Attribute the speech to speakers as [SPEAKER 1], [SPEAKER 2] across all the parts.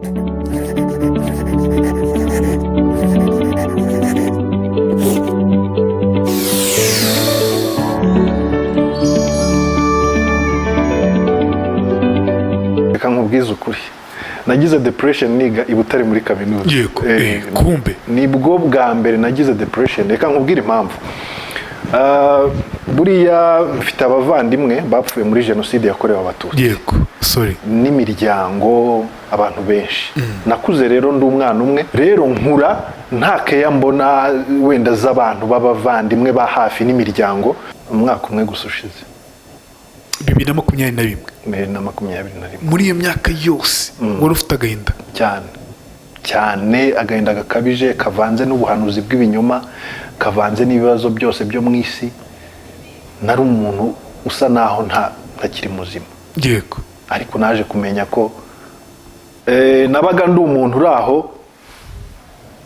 [SPEAKER 1] Reka nkubwize ukuri, nagize depression niga i Butare muri kaminuza.
[SPEAKER 2] Yego, kumbe.
[SPEAKER 1] Nibwo bwa mbere nagize depression. Reka nkubwire impamvu. Buriya mfite abavandimwe bapfuye muri Jenoside yakorewe Abatutsi
[SPEAKER 2] Yego, sorry.
[SPEAKER 1] n'imiryango, abantu benshi. Nakuze rero ndi umwana umwe, rero nkura nta keya mbona wenda z'abantu b'abavandimwe ba hafi n'imiryango. Umwaka umwe gusa ushize.
[SPEAKER 2] 2021?
[SPEAKER 1] 2021.
[SPEAKER 2] Muri iyo myaka yose wari ufite agahinda?
[SPEAKER 1] Cyane cyane, agahinda gakabije kavanze n'ubuhanuzi bw'ibinyoma, kavanze n'ibibazo byose byo mu isi. Nari umuntu usa naho ntakiri muzima. Ariko naje kumenya ko nabaga ndi umuntu uri aho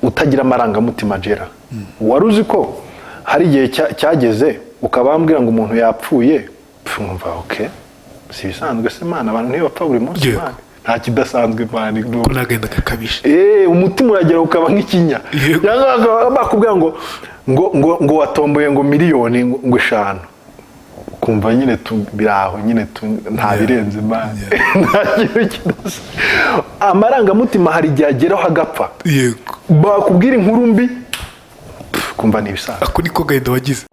[SPEAKER 1] utagira amarangamutima. Jera wari uzi ko hari igihe cyageze ukabambwira ngo umuntu yapfuye, pfu, nkumva ok, si ibisanzwe se mana, abantu ntibapfa buri munsi? Mana, nta kidasanzwe, mana.
[SPEAKER 2] Ko n'agahinda gakabije.
[SPEAKER 1] Umutima uragera ukaba nk'ikinya. Cyangwa bakaba bakubwira ngo watomboye ngo miliyoni ngo 5, ukumva nyine biri aho nyine nta birenze man, nta kintu kidasa. Amarangamutima hari igihe ageraho agapfa. Bakubwira inkuru mbi, pf, ukumva ni ibisanzwe.
[SPEAKER 2] Ako niko gahinda wagize.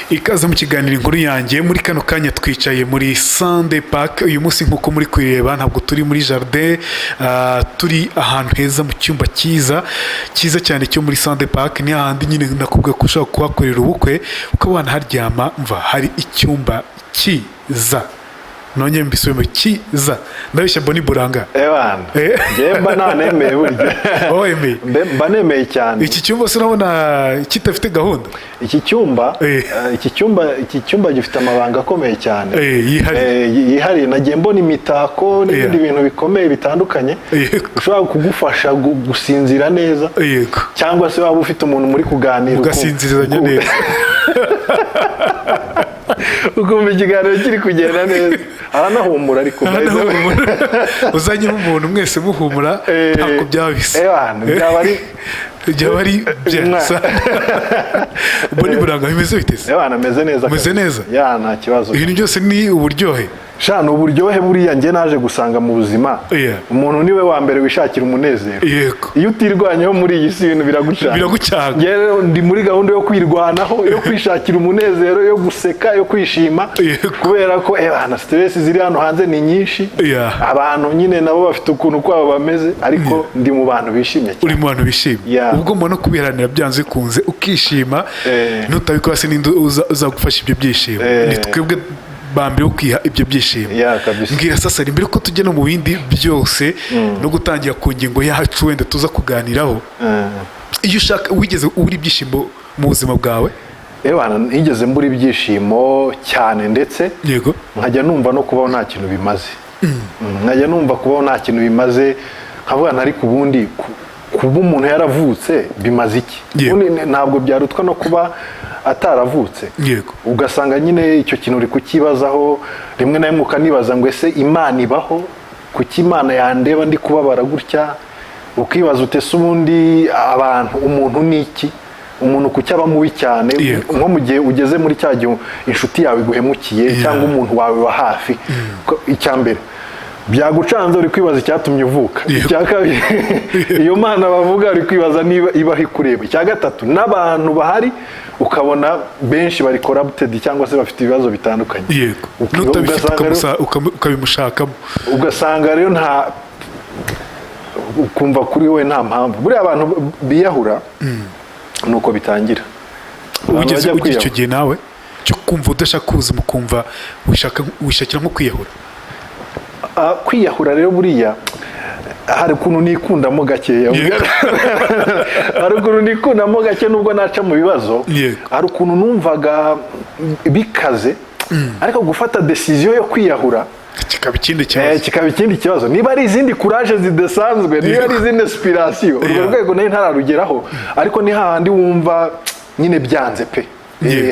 [SPEAKER 2] Ikaze mu kiganiro Inkuru Yanjye. Muri kano kanya twicaye muri Sunday Park. Uyu munsi, nk'uko muri kureba, ntabwo turi muri jardin, turi ahantu heza mu cyumba cyiza cyiza cyane cyo muri Sunday Park. Ni hahandi nyine nakubwiye ko ushobora kuhakorera ubukwe, ukaba wanaharyama. Mva, hari icyumba cyiza, nongeye mbisubiremo, cyiza. Ndabeshya, Boni Buranga?
[SPEAKER 1] Ebana. Njyewe mba nanemeye burya.
[SPEAKER 2] Wowe wemeye?
[SPEAKER 1] Mba nemeye cyane.
[SPEAKER 2] Iki cyumba se urabona kidafite gahunda?
[SPEAKER 1] Iki cyumba, iki cyumba gifite amabanga akomeye cyane.
[SPEAKER 2] Yihariye.
[SPEAKER 1] Yihariye. Nagiye mbona imitako n'ibindi bintu bikomeye bitandukanye bishobora kugufasha gusinzira neza, cyangwa se waba ufite umuntu muri kuganira
[SPEAKER 2] Ugasinzirizanya neza.
[SPEAKER 1] Ukumva ikiganiro kiri kugenda neza, aranahumura ariko.
[SPEAKER 2] Aranahumura. Uzanye umuntu mwese muhumura, ntabwo byaba bisa.
[SPEAKER 1] Ebana, byaba ari
[SPEAKER 2] Byaba ari byiza. Boni Buranga, bimeze bite se?
[SPEAKER 1] Ebana, ameze neza.
[SPEAKER 2] Umeze
[SPEAKER 1] Kabisa.
[SPEAKER 2] neza?
[SPEAKER 1] Ya, nta kibazo.
[SPEAKER 2] Ibintu byose ni uburyohe.
[SPEAKER 1] Sha, ni uburyohe. Buriya njye naje gusanga mu buzima umuntu niwe wa mbere wishakira umunezero. Iyo utirwanyeho muri iyi si, ibintu biragucanga.
[SPEAKER 2] Biragucanga.
[SPEAKER 1] Njye rero ndi muri gahunda yo kwirwanaho, yo kwishakira umunezero, yo guseka, yo kwishima, kubera ko ebana, stress ziri hano hanze ni nyinshi. Abantu nyine nabo bafite ukuntu kwabo bameze, ariko ndi mu bantu bishimye cyane.
[SPEAKER 2] Uri mu bantu bishimye. Ubwo mbona kubiharanira byanze bikunze ukishima, nutabikora se ninde uzagufasha ibyo byishimo? Ni twebwe ba mbere bo kwiha ibyo byishimo.
[SPEAKER 1] Yeah, kabisa.
[SPEAKER 2] Mbwira sasa, mbere ko tujya no mu bindi byose no gutangira ku ngingo yacu wenda tuza kuganiraho, iyo ushaka, wigeze ubura ibyishimo mu buzima bwawe?
[SPEAKER 1] Ebana, nigeze mbura ibyishimo cyane, ndetse nkajya numva no kubaho nta kintu bimaze. Nkajya numva kubaho nta kintu bimaze, nkavuga nti ariko ubundi kuba umuntu yaravutse bimaze iki? Ubundi ntabwo byarutwa no kuba ataravutse? Ugasanga nyine icyo kintu uri kukibazaho, rimwe na rimwe ukanibaza ngo ese Imana ibaho? Kuki Imana yandeba ndi kubabara gutya? Ukibaza uti ese ubundi abantu, umuntu ni iki? Umuntu kuki aba mubi cyane? Nko mu gihe ugeze muri cya gihe inshuti yawe iguhemukiye cyangwa umuntu wawe wa hafi. Icya mbere byagucanze, uri kwibaza icyatumye uvuka. Icya kabiri, iyo Mana bavuga, uri kwibaza niba ibaho ikureba. Icya gatatu, n'abantu bahari ukabona benshi bari corrupted cyangwa se bafite ibibazo bitandukanye.
[SPEAKER 2] N'utabifite
[SPEAKER 1] Ugasanga rero-
[SPEAKER 2] ukabimushakamo.
[SPEAKER 1] Ugasanga rero nta, ukumva kuri we nta mpamvu. Buriya abantu biyahura ni uko bitangira. Abantu
[SPEAKER 2] Wigeze
[SPEAKER 1] bajya
[SPEAKER 2] ugira icyo
[SPEAKER 1] kwiyahura.
[SPEAKER 2] gihe nawe cyo kumva udashaka ubuzima, ukumva wishakira nko kwiyahura?
[SPEAKER 1] Kwiyahura rero, buriya hari ukuntu nikundamo gakeya. Hari ukuntu nikundamo gake nubwo naca mu bibazo. Hari ukuntu numvaga bikaze, ariko gufata décision yo kwiyahura
[SPEAKER 2] Kikaba ikindi kibazo.
[SPEAKER 1] Kikaba ikindi kibazo, niba ari izindi courage zidasanzwe, niba ari izindi inspiration, urwo rwego nayo ntararugeraho, ariko ni hahandi wumva nyine byanze pe.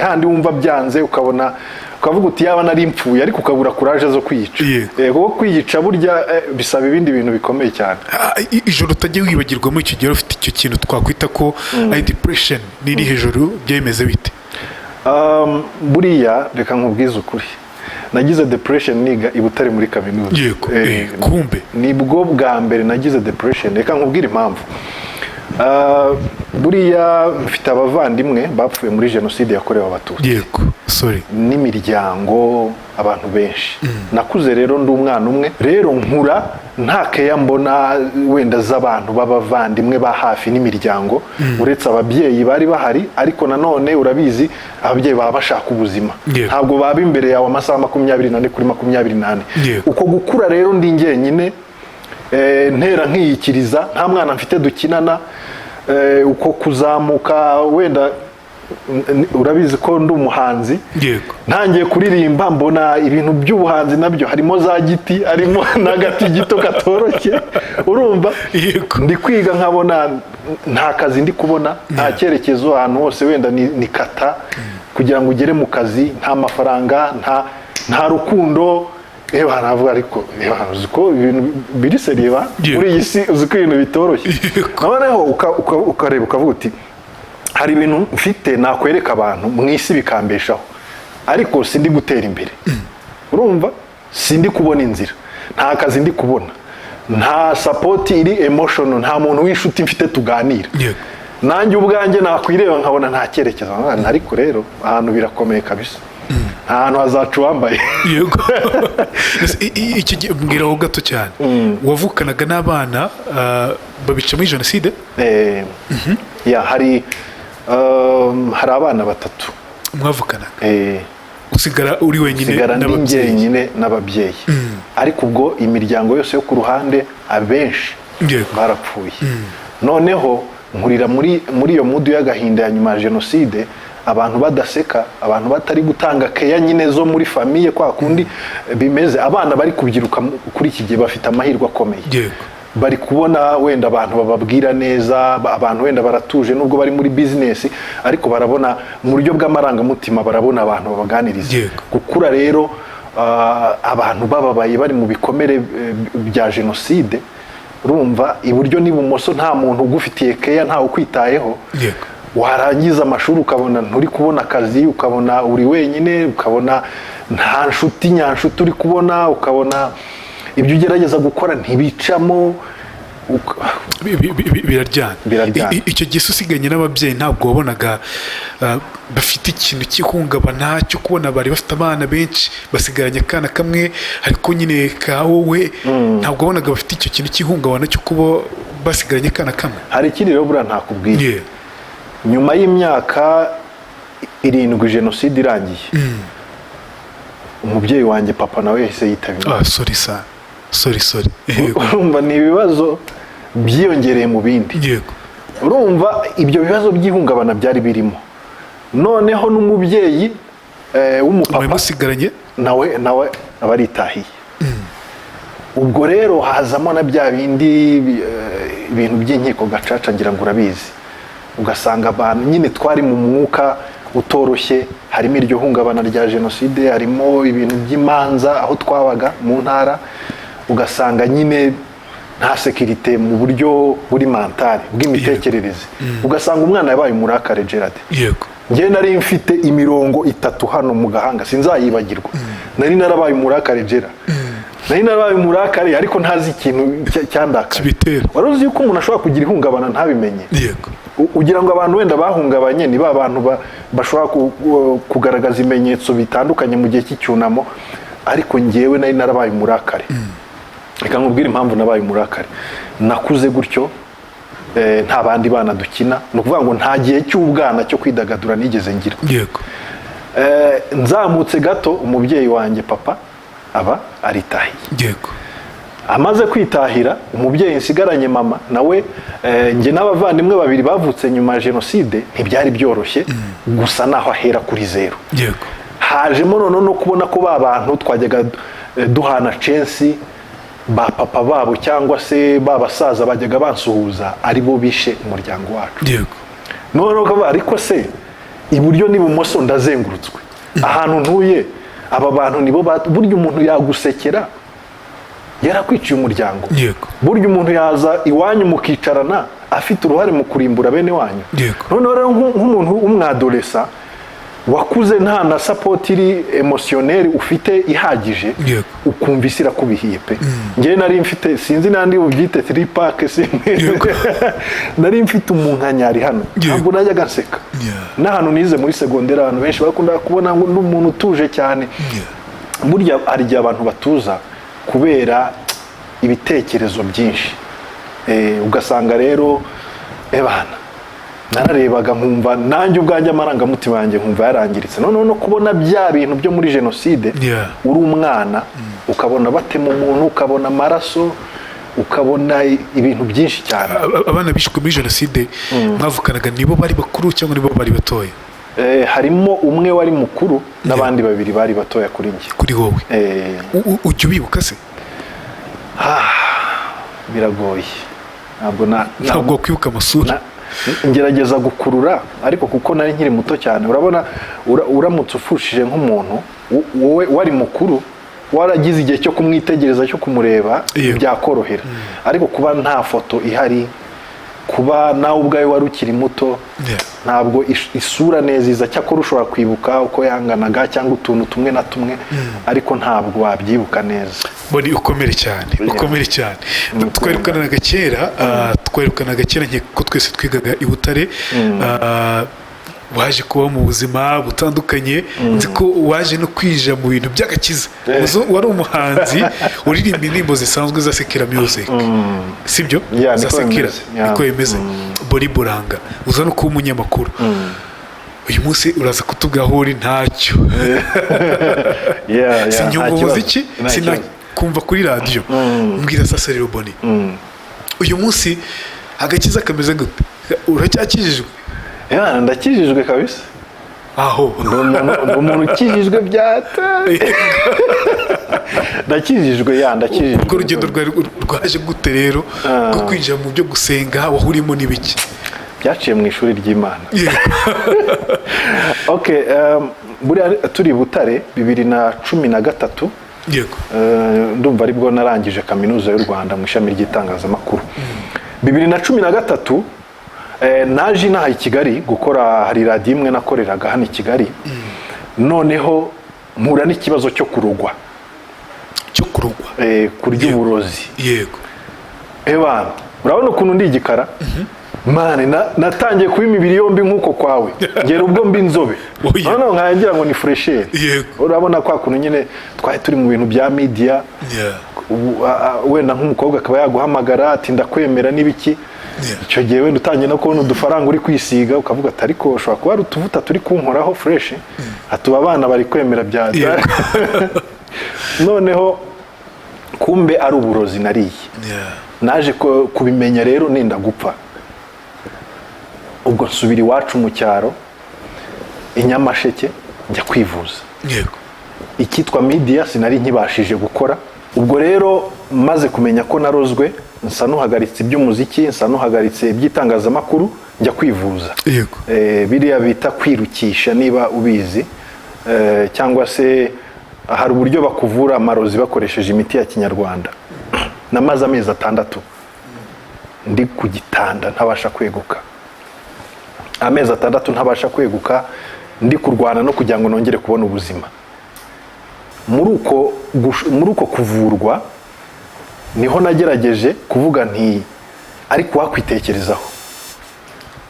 [SPEAKER 1] Hahandi wumva byanze, ukabona ukavuga uti yaba nari mpfuye, ariko ukabura courage zo kwiyica. Kuko kwiyica burya bisaba ibindi bintu bikomeye cyane.
[SPEAKER 2] Ijoro utajya wibagirwa muri icyo gihe ufite icyo kintu twakwita ko ari depression n'iri hejuru, byemeze bite?
[SPEAKER 1] Buriya reka nkubwize ukuri, nagize depression niga i Butare muri kaminuza.
[SPEAKER 2] Kumbe.
[SPEAKER 1] Nibwo bwa mbere nagize depression. Reka nkubwire impamvu. Buriya mfite abavandimwe bapfuye muri Jenoside yakorewe Abatutsi
[SPEAKER 2] Yego, sorry.
[SPEAKER 1] n'imiryango, abantu benshi. Nakuze rero ndi umwana umwe, rero nkura nta care mbona wenda z'abantu b'abavandimwe ba hafi n'imiryango, uretse ababyeyi bari bahari. Ariko nanone urabizi, ababyeyi baba bashaka ubuzima, ntabwo baba imbere yawe amasaha 24 kuri 24. Uko gukura rero ndi njyenyine, ntera nkiyikiriza, nta mwana mfite dukinana, uko kuzamuka wenda urabizi ko ndi umuhanzi. Ntangiye kuririmba, mbona ibintu by'ubuhanzi nabyo harimo za giti, harimo n'agati gito katoroshye, urumva? Ndi kwiga, nkabona nta kazi ndi kubona, nta cyerekezo, ahantu hose wenda ni kata kugira ngo ugere mu kazi, nta mafaranga, nta rukundo. Ewa, navuga ariko ewa, uzi ko ibintu biri sérieux ba muri iyi si, uzi ko ibintu bitoroshye. Noneho ukareba ukavuga uti hari ibintu mfite nakwereka abantu mu isi bikambeshaho, ariko sindi gutera imbere, urumva sindi kubona inzira, nta kazi ndi kubona, nta support iri emotional, nta muntu w'inshuti mfite tuganira. Nanjye ubwanjye nakwireba nkabona nta cyerekezo. Ariko rero ahantu birakomeye kabisa, nta hantu hazaca uwambaye.
[SPEAKER 2] Yego. Ese icyo gihe, mbwiraho gato cyane, wavukanaga n'abana babica muri Jenoside?
[SPEAKER 1] Ya, hari abana batatu.
[SPEAKER 2] Mwavukanaga? Usigara uri wenyine?
[SPEAKER 1] Sigara ndi
[SPEAKER 2] N'ababyeyi?
[SPEAKER 1] njyenyine n'ababyeyi, ariko ubwo imiryango yose yo ku ruhande abenshi barapfuye. Noneho nkurira muri iyo mood y'agahinda ya nyuma ya Jenoside, abantu badaseka, abantu batari gutanga care nyine zo muri famille kwa kundi bimeze. Abana bari kubyiruka kuri iki gihe bafite amahirwe akomeye. Bari kubona wenda abantu bababwira neza, abantu wenda baratuje nubwo bari muri bizinesi, ariko barabona mu buryo bw'amarangamutima, barabona abantu babaganiriza. Gukura rero abantu bababaye, bari mu bikomere bya Jenoside, urumva iburyo n'ibumoso nta muntu ugufitiye care, ntawe ukwitayeho. Warangiza amashuri, ukabona nturi kubona akazi, ukabona uri wenyine, ukabona nta nshuti nyanshuti uri kubona, ukabona ibyo ugerageza gukora ntibicamo.
[SPEAKER 2] Biraryana.
[SPEAKER 1] Biraryana.
[SPEAKER 2] Icyo gihe se usiganye n'ababyeyi, ntabwo wabonaga bafite ikintu cy'ihungabana cyo kubona bari bafite abana benshi basigaranye akana kamwe, ariko nyine ka wowe, ntabwo wabonaga bafite icyo kintu cy'ihungabana cyo kuba basigaranye akana kamwe?
[SPEAKER 1] Hari ikindi rero buriya ntakubwiye. Nyuma y'imyaka 7 Jenoside irangiye, umubyeyi wanjye papa nawe yahise yitaba Imana.
[SPEAKER 2] Ah, sorry sa, sorry, sorry. Yego.
[SPEAKER 1] Urumva ni ibibazo byiyongereye mu bindi. Urumva ibyo bibazo by'ihungabana byari birimo, noneho n'umubyeyi w'umupapa
[SPEAKER 2] Mwari musigaranye?
[SPEAKER 1] nawe aba aritahiye. Ubwo rero hazamo na bya bindi ibintu by'inkiko gacaca, ngira ngo urabizi. Ugasanga abantu nyine twari mu mwuka utoroshye, harimo iryo hungabana rya Jenoside, harimo ibintu by'imanza aho twabaga mu ntara, ugasanga nyine nta sécurité mu buryo buri mentale, bw'imitekerereze, ugasanga umwana yabaye umurakare, Gerard. Njye nari mfite imirongo itatu hano mu gahanga, sinzayibagirwa. Nari narabaye umurakare, Gerard, nari narabaye umurakare, ariko ntazi ikintu cyandakaye.
[SPEAKER 2] Kibitera.
[SPEAKER 1] Wari uzi yuko umuntu ashobora kugira ihungabana ntabimenye?
[SPEAKER 2] Yego.
[SPEAKER 1] Ugira ngo abantu wenda bahungabanye ni ba bantu bashobora kugaragaza ibimenyetso bitandukanye mu gihe cy'icyunamo, ariko njyewe nari narabaye umurakare. Reka nkubwire impamvu nabaye umurakare. Nakuze gutyo, nta bandi bana dukina, ni ukuvuga ngo nta gihe cy'ubwana cyo kwidagadura nigeze ngira. Nzamutse gato, umubyeyi wanjye papa aba aritahiye. Amaze kwitahira, umubyeyi nsigaranye mama nawe, njye n'abavandimwe babiri bavutse nyuma ya Jenoside, ntibyari byoroshye, gusa naho ahera kuri zeru. Hajemo noneho no kubona ko ba bantu twajyaga duhana censi, ba papa babo cyangwa se ba basaza bajyaga bansuhuza, ari bo bishe umuryango wacu. Noneho ukavuga, ariko se iburyo n'ibumoso ndazengurutswe, ahantu ntuye aba bantu nibo burya umuntu yagusekera yarakwiciye umuryango. Burya umuntu yaza iwanyu mukicarana afite uruhare mu kurimbura bene wanyu. Noneho rero nk'umuntu w'umwadolescent wakuze nta na support iri émotionnelle ufite ihagije, ukumva isi irakubihiye pe. Njyewe nari mfite, sinzi n'andi bubyite, three pack. Nari mfite umunkanyari hano. Ntabwo najyaga nseka. N'ahantu nize muri segonderi, abantu benshi bakunda kubona ngo ndi umuntu utuje cyane. Burya hari igihe abantu batuza kubera ibitekerezo byinshi. Ugasanga rero ebana nararebaga nkumva nanjye ubwanjye amarangamutima yanjye nkumva yarangiritse. Noneho no kubona bya bintu byo muri jenoside, uri umwana, ukabona batema umuntu, ukabona amaraso, ukabona ibintu byinshi cyane.
[SPEAKER 2] Abana bishwe muri jenoside mwavukanaga, nibo bari bakuru cyangwa nibo bari batoya?
[SPEAKER 1] Harimo umwe wari mukuru n'abandi babiri bari batoya kuri njye.
[SPEAKER 2] Kuri wowe. Ujya ubibuka se?
[SPEAKER 1] Biragoye, ntabwo na
[SPEAKER 2] Ntabwo wakwibuka amasura?
[SPEAKER 1] Ngerageza gukurura, ariko kuko nari nkiri muto cyane, urabona uramutse ufushije nk'umuntu wowe wari mukuru, waragize igihe cyo kumwitegereza, cyo kumureba, byakorohera. Ariko kuba nta foto ihari, kuba nawe ubwawe wari ukiri muto, ntabwo isura neza iza. Cyakora ushobora kwibuka uko yanganaga cyangwa utuntu tumwe na tumwe, ariko ntabwo wabyibuka neza.
[SPEAKER 2] Boni, ukomere cyane. Ukomere cyane. Twerukanaga kera nkeka ko twese twigaga i Butare. Waje kuba mu buzima butandukanye, nzi ko waje no kwinjira mu bintu by'agakiza. Wari umuhanzi uririmba indirimbo zisanzwe za secular music, sibyo?
[SPEAKER 1] Yeah,
[SPEAKER 2] Za
[SPEAKER 1] niko
[SPEAKER 2] secular.
[SPEAKER 1] bimeze. Yeah.
[SPEAKER 2] Niko bimeze. Boni Buranga, uza no kuba umunyamakuru. Uyu munsi uraza kutubwira aho uri ntacyo.
[SPEAKER 1] Yeah,
[SPEAKER 2] Sinyumva
[SPEAKER 1] nta kibazo.
[SPEAKER 2] umuziki.
[SPEAKER 1] Nta kibazo.
[SPEAKER 2] Sinakumva kuri radiyo. Mbwira sasa rero Boni, uyu munsi agakiza kameze gute? Uracyakijijwe?
[SPEAKER 1] Yeah, ndakijijwe kabisa.
[SPEAKER 2] Aho.
[SPEAKER 1] Ndi umuntu ukijijwe byata, ndakijijwe ya, ndakijijwe.
[SPEAKER 2] Ubwo rugendo rwawe rwaje gute rero rwo kwinjira mu byo gusenga? Wahuriyemo n'ibiki?
[SPEAKER 1] Byaciye mu ishuri ry'Imana. Okay, buriya turi i Butare 2013, ndumva aribwo narangije Kaminuza y'u Rwanda mu ishami ry'itangazamakuru 2013. Naje inaha i Kigali gukora, hari radiyo imwe nakoreraga hano i Kigali, noneho mpura n'ikibazo cyo kurogwa.
[SPEAKER 2] Cyo kurogwa?
[SPEAKER 1] Kurya uburozi. Ebana, urabona ukuntu ndi igikara mane, natangiye kuba imibiri yombi nk'uko kwawe, ngera ubwo mba inzobe.
[SPEAKER 2] Oya.
[SPEAKER 1] Noneho nkangira ngo ni fraîcheur. Urabona kwa kuntu nyine twari turi mu bintu bya media, ubu, wenda nk'umukobwa akaba yaguhamagara ati ndakwemera n'ibiki. Icyo gihe wenda utangiye no kubona udufaranga, uri kwisiga, ukavuga ati ariko ushobora kuba ari utuvuta turi kunkoraho fresh, atuba abana bari kwemera bya. Noneho kumbe ari uburozi nariye. Naje kubimenya rero nenda gupfa. Ubwo nsubira iwacu mu cyaro i Nyamasheke, njya kwivuza. Icyitwa media sinari nkibashije gukora. Ubwo rero maze kumenya ko narozwe, nsa n'uhagaritse iby'umuziki, nsa n'uhagaritse iby'itangazamakuru, njya kwivuza. Biriya bita kwirukisha, niba ubizi, cyangwa se hari uburyo bakuvura amarozi bakoresheje imiti ya kinyarwanda. Namaze amezi 6 ndi ku gitanda ntabasha kweguka, amezi 6 ntabasha kweguka, ndi kurwana no kugira ngo nongere kubona ubuzima. Muri uko kuvurwa niho nagerageje kuvuga nti ariko wakwitekerezaho,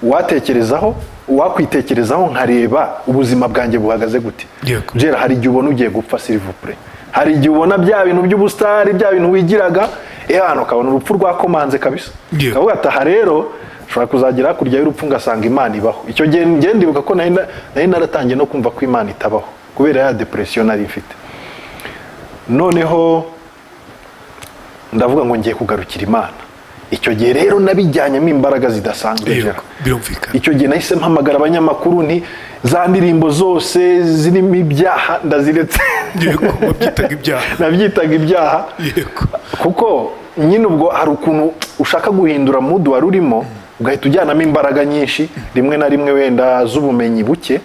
[SPEAKER 1] watekerezaho, wakwitekerezaho nkareba ubuzima bwanjye buhagaze gute. Jera, hari igihe ubona ugiye gupfa, s'il vous plaît. Hari igihe ubona bya bintu by'ubusitari, bya bintu wigiraga, hano ukabona urupfu rwakomanze kabisa. Ukavuga ati aha rero ushobora kuzagera hakurya y'urupfu ngasanga Imana ibaho. Icyo gihe njye ndibuka ko nari naratangiye no kumva ko Imana itabaho kubera ya depression nari mfite. Noneho ndavuga ngo ngiye kugarukira Imana. Icyo gihe rero nabijyanyemo imbaraga zidasanzwe, Gerard.
[SPEAKER 2] Birumvikana.
[SPEAKER 1] Icyo gihe nahise mpamagara abanyamakuru nti: "Za ndirimbo zose zirimo ibyaha ndaziretse."
[SPEAKER 2] Yego, wabyitaga ibyaha.
[SPEAKER 1] Nabyitaga ibyaha. Kuko nyine ubwo hari ukuntu ushaka guhindura mood wari urimo, ugahita ujyanamo imbaraga nyinshi, rimwe na rimwe wenda z'ubumenyi buke,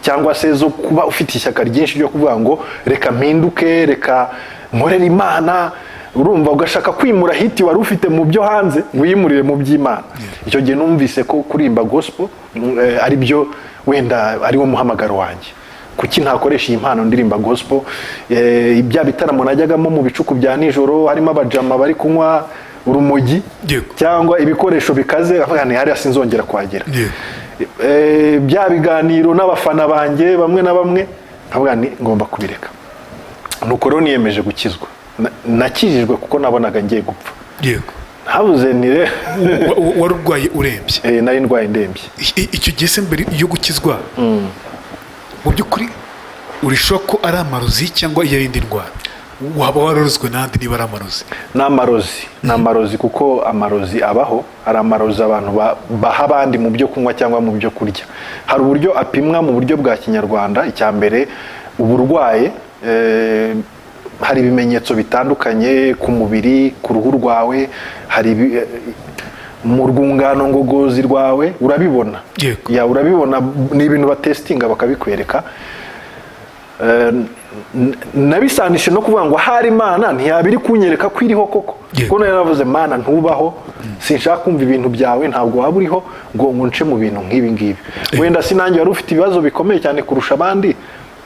[SPEAKER 1] cyangwa se zo kuba ufite ishyaka ryinshi ryo kuvuga ngo: "Reka mpinduke, reka nkorere Imana." Urumva, ugashaka kwimura hit wari ufite mu byo hanze ngo uyimurire mu by'Imana. Icyo gihe numvise ko kuririmba gospel ari byo, wenda ari wo muhamagaro wanjye. Kuki ntakoresha iyi mpano ndirimba gospel? Bya bitaramo najyagamo mu bicuku bya nijoro, harimo abajama bari kunywa urumogi cyangwa ibikoresho bikaze, avuga nti: "Hariya sinzongera kuhagera." Bya biganiro n'abafana banjye bamwe na bamwe, nkavuga nti: "Ngomba kubireka." Nuko rero niyemeje gukizwa. Nakijijwe kuko nabonaga ngiye gupfa. Habuze ni rero.
[SPEAKER 2] Wari urwaye urembye?
[SPEAKER 1] Nari ndwaye ndembye.
[SPEAKER 2] Icyo gihe se, mbere yo gukizwa, mu by'ukuri urishoboka ko ari amarozi cyangwa iyo ari indi ndwara waba wararozwe n'andi, niba ari amarozi?
[SPEAKER 1] Ni amarozi, ni amarozi, kuko amarozi abaho. Hari amarozi abantu baha abandi mu byo kunywa cyangwa mu byo kurya. Hari uburyo apimwa mu buryo bwa kinyarwanda. Icya mbere, uburwaye, hari ibimenyetso bitandukanye ku mubiri, ku ruhu rwawe, hari mu rwungano ngogozi rwawe urabibona. Ya, urabibona, ni ibintu batestinga bakabikwereka. Nabisanishe no kuvuga ngo ahari Imana ntiyaba iri kunyereka ko iriho koko. Kuko nari naravuze: "Mana, ntubaho, sinshaka kumva ibintu byawe, ntabwo waba uriho ngo nce mu bintu nk'ibi ngibi." Wenda sinanjye wari ufite ibibazo bikomeye cyane kurusha abandi,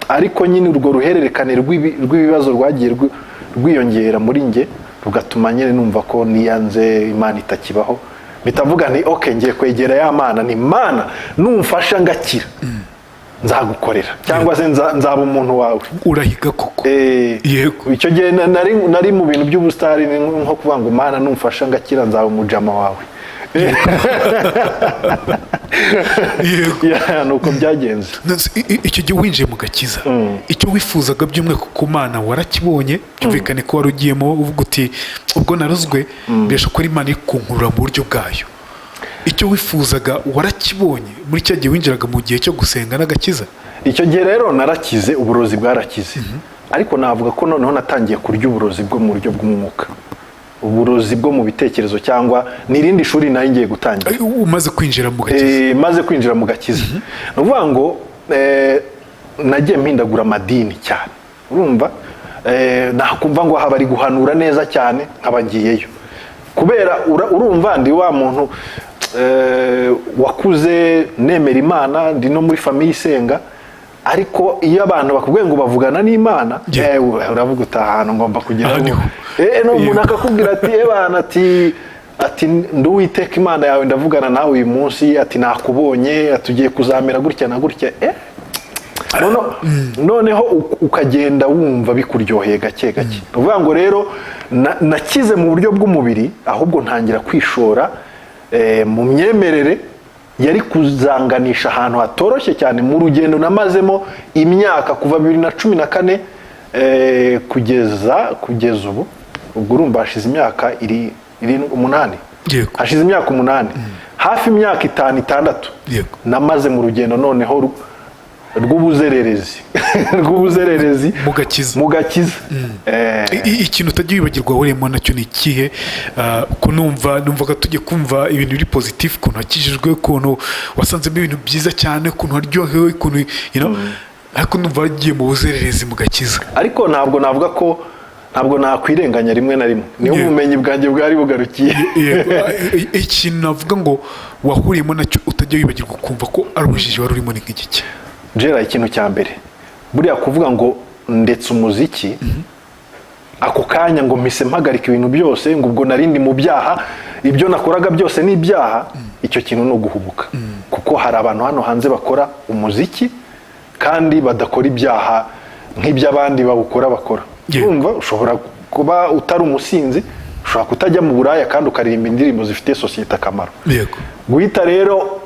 [SPEAKER 1] ariko nyine urwo ruhererekane rw'ibibazo rwagiye rwiyongera muri njye, rugatuma nyine numva ko niyanze, Imana itakibaho. Mpita mvuga nti: "Ok, ngiye kwegera ya Mana." Ni Mana, numfasha ngakira, nzagukorera cyangwa se nzaba umuntu wawe.
[SPEAKER 2] Urahiga koko.
[SPEAKER 1] Icyo gihe nari mu bintu by'ubusitari, ni nko kuvuga ngo: "Mana, numfasha ngakira, nzaba umujama wawe." Yeah, ni uko byagenze.
[SPEAKER 2] Nonese icyo gihe winjiye mu gakiza, icyo wifuzaga by'umwihariko ku Mana warakibonye? Byumvikane ko wari ugiyemo uvuga uti: "Ubwo narozwe, birashoboka ko ari Imana iri kunkurura mu buryo bwayo." Icyo wifuzaga warakibonye muri cya gihe winjiraga mu gihe cyo gusenga n'agakiza?
[SPEAKER 1] Icyo gihe rero narakize, uburozi bwarakize, ariko navuga ko noneho natangiye kurya uburozi bwo mu buryo bw'umwuka, uburozi bwo mu bitekerezo, cyangwa ni irindi shuri nari ngiye gutangira.
[SPEAKER 2] Umaze kwinjira mu gakiza?
[SPEAKER 1] Maze kwinjira mu gakiza, ni ukuvuga ngo nagiye mpindagura amadini cyane. Urumva, nakumva ngo aha bari guhanura neza cyane, nkaba ngiyeyo, kubera urumva ndi wa muntu wakuze nemera Imana, ndi no muri famille isenga, ariko iyo abantu bakubwiye ngo bavugana n'Imana, uravuga uti: "Ahantu ngomba kugera."
[SPEAKER 2] Aha niho.
[SPEAKER 1] No, umuntu akakubwira ati: "Ebana," ati: "Ndi Uwiteka Imana yawe, ndavugana nawe uyu munsi," ati: "Nakubonye," ati: "Ugiye kuzamera gutya na gutya." Noneho ukagenda wumva bikuryoheye gake gake. Ni ukuvuga ngo rero nakize mu buryo bw'umubiri, ahubwo ntangira kwishora mu myemerere yari kuzanganisha ahantu hatoroshye cyane mu rugendo namazemo imyaka kuva 2014 kugeza ubu. Ubwo urumva hashize imyaka iri 8. Hashize imyaka 8, hafi imyaka 5, 6 namaze mu rugendo noneho rw'ubuzererezi
[SPEAKER 2] Mu gakiza.
[SPEAKER 1] Mu gakiza.
[SPEAKER 2] Ikintu utajya wibagirwa wahuriyemo nacyo ni ikihe? Ko numvaga tujya kumva ibintu biri positif, ukuntu wakijijwe, ukuntu wasanzemo ibintu byiza cyane, ukuntu waryohewe, ukuntu ariko numva wagiye mu buzererezi mu gakiza.
[SPEAKER 1] Ariko ntabwo navuga ko, ntabwo nakwirenganya, rimwe na rimwe niho ubumenyi bwanjye bwari bugarukiye.
[SPEAKER 2] Yego, ikintu navuga ngo wahuriyemo nacyo utajya wibagirwa, ukumva ko ari ubujiji wari urimo, ni nk'igiki?
[SPEAKER 1] Jera, ikintu cya mbere buriya, kuvuga ngo ndetse umuziki ako kanya, ngo mpise mpagarika ibintu byose, ngo ubwo narindi mu byaha, ibyo nakoraga byose ni ibyaha, icyo kintu ni uguhubuka, kuko hari abantu hano hanze bakora umuziki kandi badakora ibyaha nk'iby'abandi bawukora bakora. Urumva, ushobora kuba utari umusinzi, ushobora kutajya mu buraya, kandi ukaririmba indirimbo zifitiye sosiyete akamaro. Guhita rero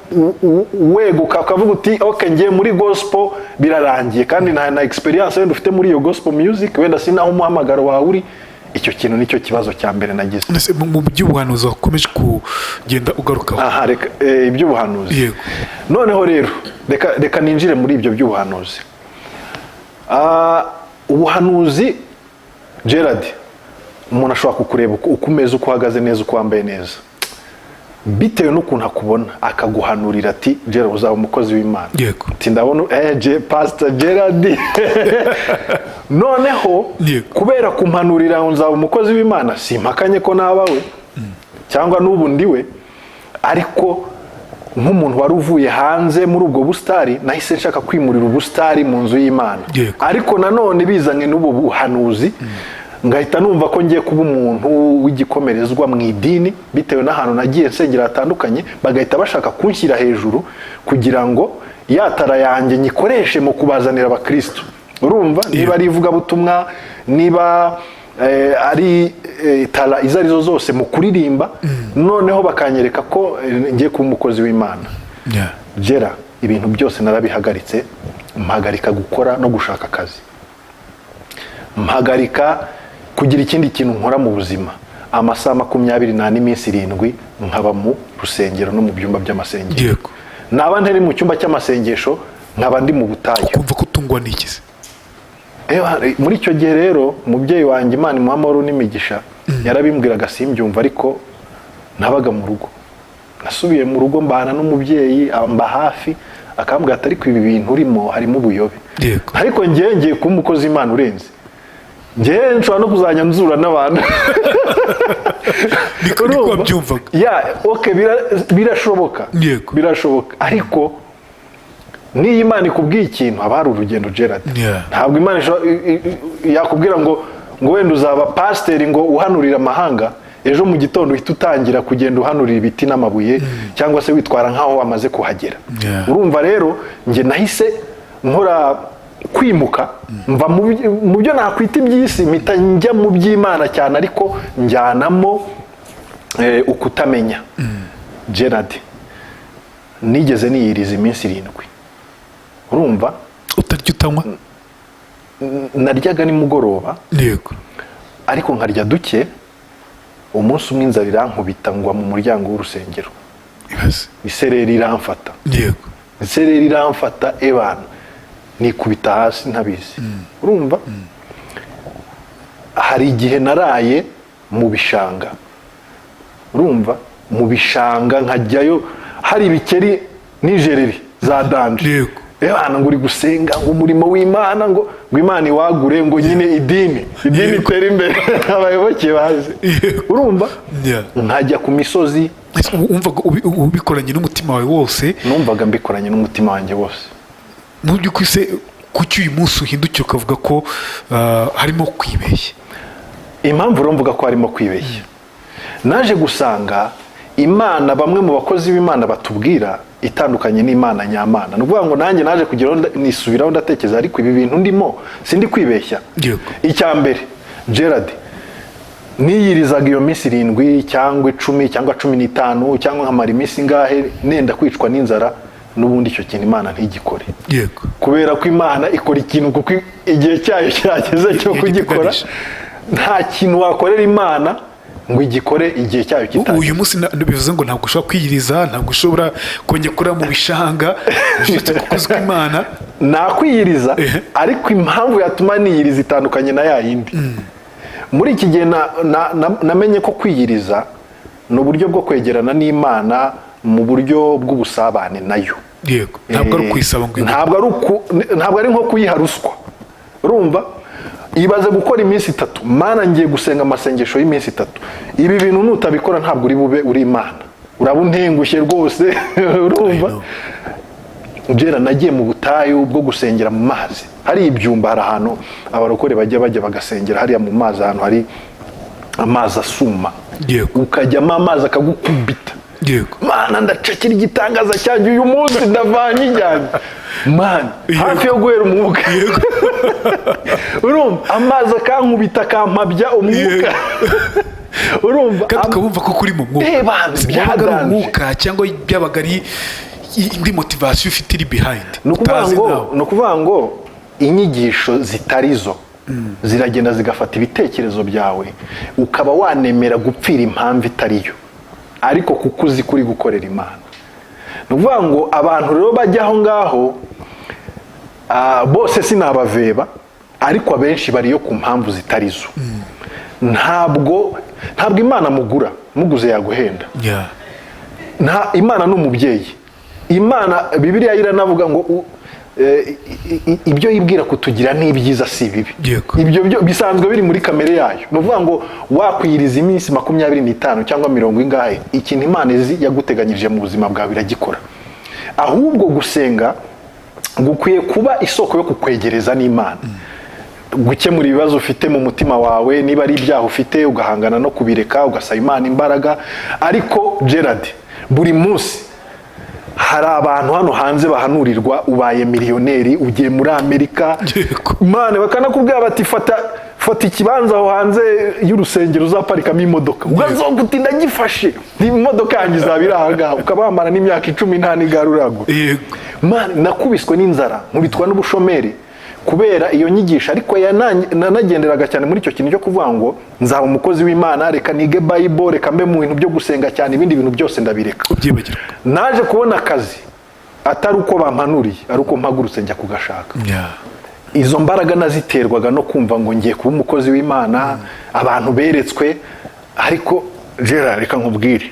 [SPEAKER 1] weguka ukavuga uti: "Ok, ngiye muri gospel, birarangiye," kandi nta na experience wenda ufite muri iyo gospel music, wenda si naho umuhamagaro wawe uri. Icyo kintu nicyo kibazo cya mbere nagize.
[SPEAKER 2] Ese mu by'ubuhanuzi wakomeje kugenda ugarukaho?
[SPEAKER 1] Aha, reka iby'ubuhanuzi.
[SPEAKER 2] Yego.
[SPEAKER 1] Noneho rero reka ninjire muri ibyo by'ubuhanuzi. Ubuhanuzi, Gerard, umuntu ashobora kukureba uko umeze, uko uhagaze neza, uko wambaye neza, bitewe n'ukuntu akubona akaguhanurira ati: "Gerard, uzaba umukozi w'Imana." Ati: "Ndabona Pastor Gerard." Noneho kubera kumpanurira ngo nzaba umukozi w'Imana, simpakanye ko naba we cyangwa n'ubu ndi we, ariko nk'umuntu wari uvuye hanze muri ubwo busitari, nahise nshaka kwimurira ubusitari mu nzu y'Imana. Ariko nanone bizanye n'ubu buhanuzi, ngahita numva ko ngiye kuba umuntu w'igikomerezwa mu idini, bitewe n'ahantu nagiye nsengera hatandukanye, bagahita bashaka kunshyira hejuru kugira ngo ya talent yanjye nyikoreshe mu kubazanira abakristo. Urumva, niba ari ivugabutumwa, niba ari talent izo arizo zose mu kuririmba, noneho bakanyereka ko ngiye kuba umukozi w'Imana. Gera ibintu byose narabihagaritse, mpagarika gukora no gushaka akazi, mpagarika kugira ikindi kintu nkora mu buzima. Amasaha 24, iminsi 7, nkaba mu rusengero no mu byumba by'amasengesho. Naba ntari mu cyumba cy'amasengesho, nkaba ndi mu butayu.
[SPEAKER 2] Ukumva ko utungwa n'iki se?
[SPEAKER 1] Muri icyo gihe rero, umubyeyi wanjye, Imana imuha amahoro n'imigisha, yarabimbwiraga simbyumva, ariko nabaga mu rugo. Nasubiye mu rugo, mbana n'umubyeyi, amba hafi, akambwira ati: "Ariko ibi bintu urimo harimo ubuyobe." Ariko ngewe ngiye kuba umukozi w'Imana urenze, ngewe nshobora no kuzajya nzura n'abantu.
[SPEAKER 2] Niko
[SPEAKER 1] Urumva?
[SPEAKER 2] wabyumvaga?
[SPEAKER 1] Ya, okay, birashoboka. Birashoboka, ariko niyo Imana ikubwiye ikintu, haba hari urugendo, Gerard. Ntabwo Imana yakubwira ngo wenda uzaba pasiteri, ngo uhanurira amahanga, ejo mu gitondo uhita utangira kugenda uhanurira ibiti n'amabuye, cyangwa se witwara nk'aho wamaze kuhagera. Urumva rero, njye nahise nkora kwimuka, mva mu byo nakwita iby'isi, mpita njya mu by'Imana cyane, ariko njyanamo ukutamenya. Gerard, nigeze niyiriza iminsi 7, urumva?
[SPEAKER 2] Utarya, utanywa?
[SPEAKER 1] Naryaga nimugoroba, ariko nkarya duke. Umunsi umwe inzara irankubita, ngwa mu muryango w'urusengero.
[SPEAKER 2] Ibaze.
[SPEAKER 1] Isereri iramfata. Isereri iramfata, ebana, nikubita hasi ntabizi. Urumva, hari igihe naraye mu bishanga, urumva, mu bishanga nkajyayo hari ibikeri n'ijereri za danger. Ebana, ngo uri gusenga ngo umurimo w'Imana, ngo Imana iwagure, ngo nyine idini itere imbere, abayoboke baze. Urumva, nkajya ku misozi.
[SPEAKER 2] Ese wumvaga ubikoranye n'umutima wawe wose?
[SPEAKER 1] Numvaga mbikoranye n'umutima wanjye wose.
[SPEAKER 2] Mu by'ukuri se, kuki uyu munsi uhindukira ukavuga ko harimo kwibeshya?
[SPEAKER 1] Impamvu rero mvuga ko harimo kwibeshya, naje gusanga Imana bamwe mu bakozi b'Imana batubwira itandukanye n'Imana nyamana. Ni ukuvuga ngo nanjye naje kugeraho nisubiraho, ndatekereza: ariko ibi bintu ndimo sindi kwibeshya? Icya mbere, Gerard, niyirizaga iyo minsi 7 cyangwa 10 cyangwa 15 cyangwa nkamara iminsi ingahe nenda kwicwa n'inzara, n'ubundi icyo kintu Imana ntigikore. Kubera ko Imana ikora ikintu kuko igihe cyayo cyageze cyo
[SPEAKER 2] Igihe
[SPEAKER 1] kugikora.
[SPEAKER 2] giteganije.
[SPEAKER 1] Nta kintu wakorera Imana ngo igikore igihe cyayo kitageze.
[SPEAKER 2] Uyu munsi bivuze ngo ntabwo ushobora kwiyiriza, ntabwo ushobora kongera kurira mu bishanga, ushatse kuko Imana
[SPEAKER 1] Nakwiyiriza, ariko impamvu yatuma niyiriza itandukanye na ya yindi. Muri iki gihe namenye ko kwiyiriza ni uburyo bwo kwegerana n'Imana mu buryo bw'ubusabane nayo.
[SPEAKER 2] Yego, ntabwo ari ukuyisaba ngo
[SPEAKER 1] Ntabwo ari nko kuyiha ruswa. Urumva, ibaze gukora iminsi 3: "Mana, ngiye gusenga amasengesho y'iminsi 3, ibi bintu nutabikora ntabwo uri bube uri Imana, uraba untengushye rwose." Urumva?
[SPEAKER 2] I know.
[SPEAKER 1] Byera, nagiye mu butayu bwo gusengera mu mazi. Hari ibyumba, hari ahantu abarokore bajya bagasengera hariya mu mazi, ahantu hari amazi asuma, ukajyamo amazi akagukubita. Mana, ndacakira igitangaza cyanjye uyu munsi, ndavanye ijyanye, Mana, hafi yo guhera umwuka. Urumva, amazi akankubita, akampabya umwuka. Urumva?
[SPEAKER 2] Kandi ukabumva ko kuri mu mwuka.
[SPEAKER 1] Bana,
[SPEAKER 2] Se wabaga ari
[SPEAKER 1] byaganje.
[SPEAKER 2] umwuka cyangwa byabaga ari indi motivation ufite iri behind
[SPEAKER 1] Ni ukuvuga
[SPEAKER 2] utazi
[SPEAKER 1] ngo
[SPEAKER 2] nawe?
[SPEAKER 1] Ni ukuvuga ngo inyigisho zitari zo Ziragenda zigafata ibitekerezo byawe, ukaba wanemera gupfira impamvu itariyo, ariko kuko uzi ko uri gukorera Imana. Ni ukuvuga ngo abantu rero bajya aho ngaho, bose sinabaveba, ariko abenshi bariyo ku mpamvu zitari zo. Ntabwo Imana mugura, muguze yaguhenda. Nta Imana ni umubyeyi. Imana, Bibiliya iranavuga ngo ibyo yibwira kutugira ni ibyiza, si ibibi. Ibyo byo bisanzwe biri muri kamere yayo. Ni ukuvuga ngo wakwiyiriza iminsi 25 cyangwa mirongo ingahe, ikintu Imana izi yaguteganyirije mu buzima bwawe iragikora. Ahubwo gusenga gukwiye kuba isoko yo kukwegereza n'Imana, gukemura ibibazo ufite mu mutima wawe, niba ari ibyaha ufite ugahangana no kubireka, ugasaba Imana imbaraga. Ariko Gerard, buri munsi hari abantu hano hanze bahanurirwa: ubaye miliyoneri, ugiye muri Amerika. Imana bakanakubwira bati: "Fata, fata ikibanza aho hanze y'urusengero uzaparikamo imodoka." Ugazoga uti: "Ndagifashe, imodoka yanjye izaba iri aha ngaha." Ukaba wamara n'imyaka 10 nta n'igare uragura. Man, nakubiswe n'inzara, nkubitwa n'ubushomeri kubera iyo nyigisho. Ariko nanagenderaga cyane muri icyo kintu cyo kuvuga ngo nzaba umukozi w'Imana, reka nige Bible, reka mbe mu bintu byo gusenga cyane, ibindi bintu byose ndabireka.
[SPEAKER 2] Ubyibagirwa.
[SPEAKER 1] Naje kubona akazi atari uko bampanuriye, ari uko mpagurutse njya kugashaka. Izo mbaraga naziterwaga no kumva ngo ngiye kuba umukozi w'Imana, abantu beretswe. Ariko Gerard, reka nkubwire,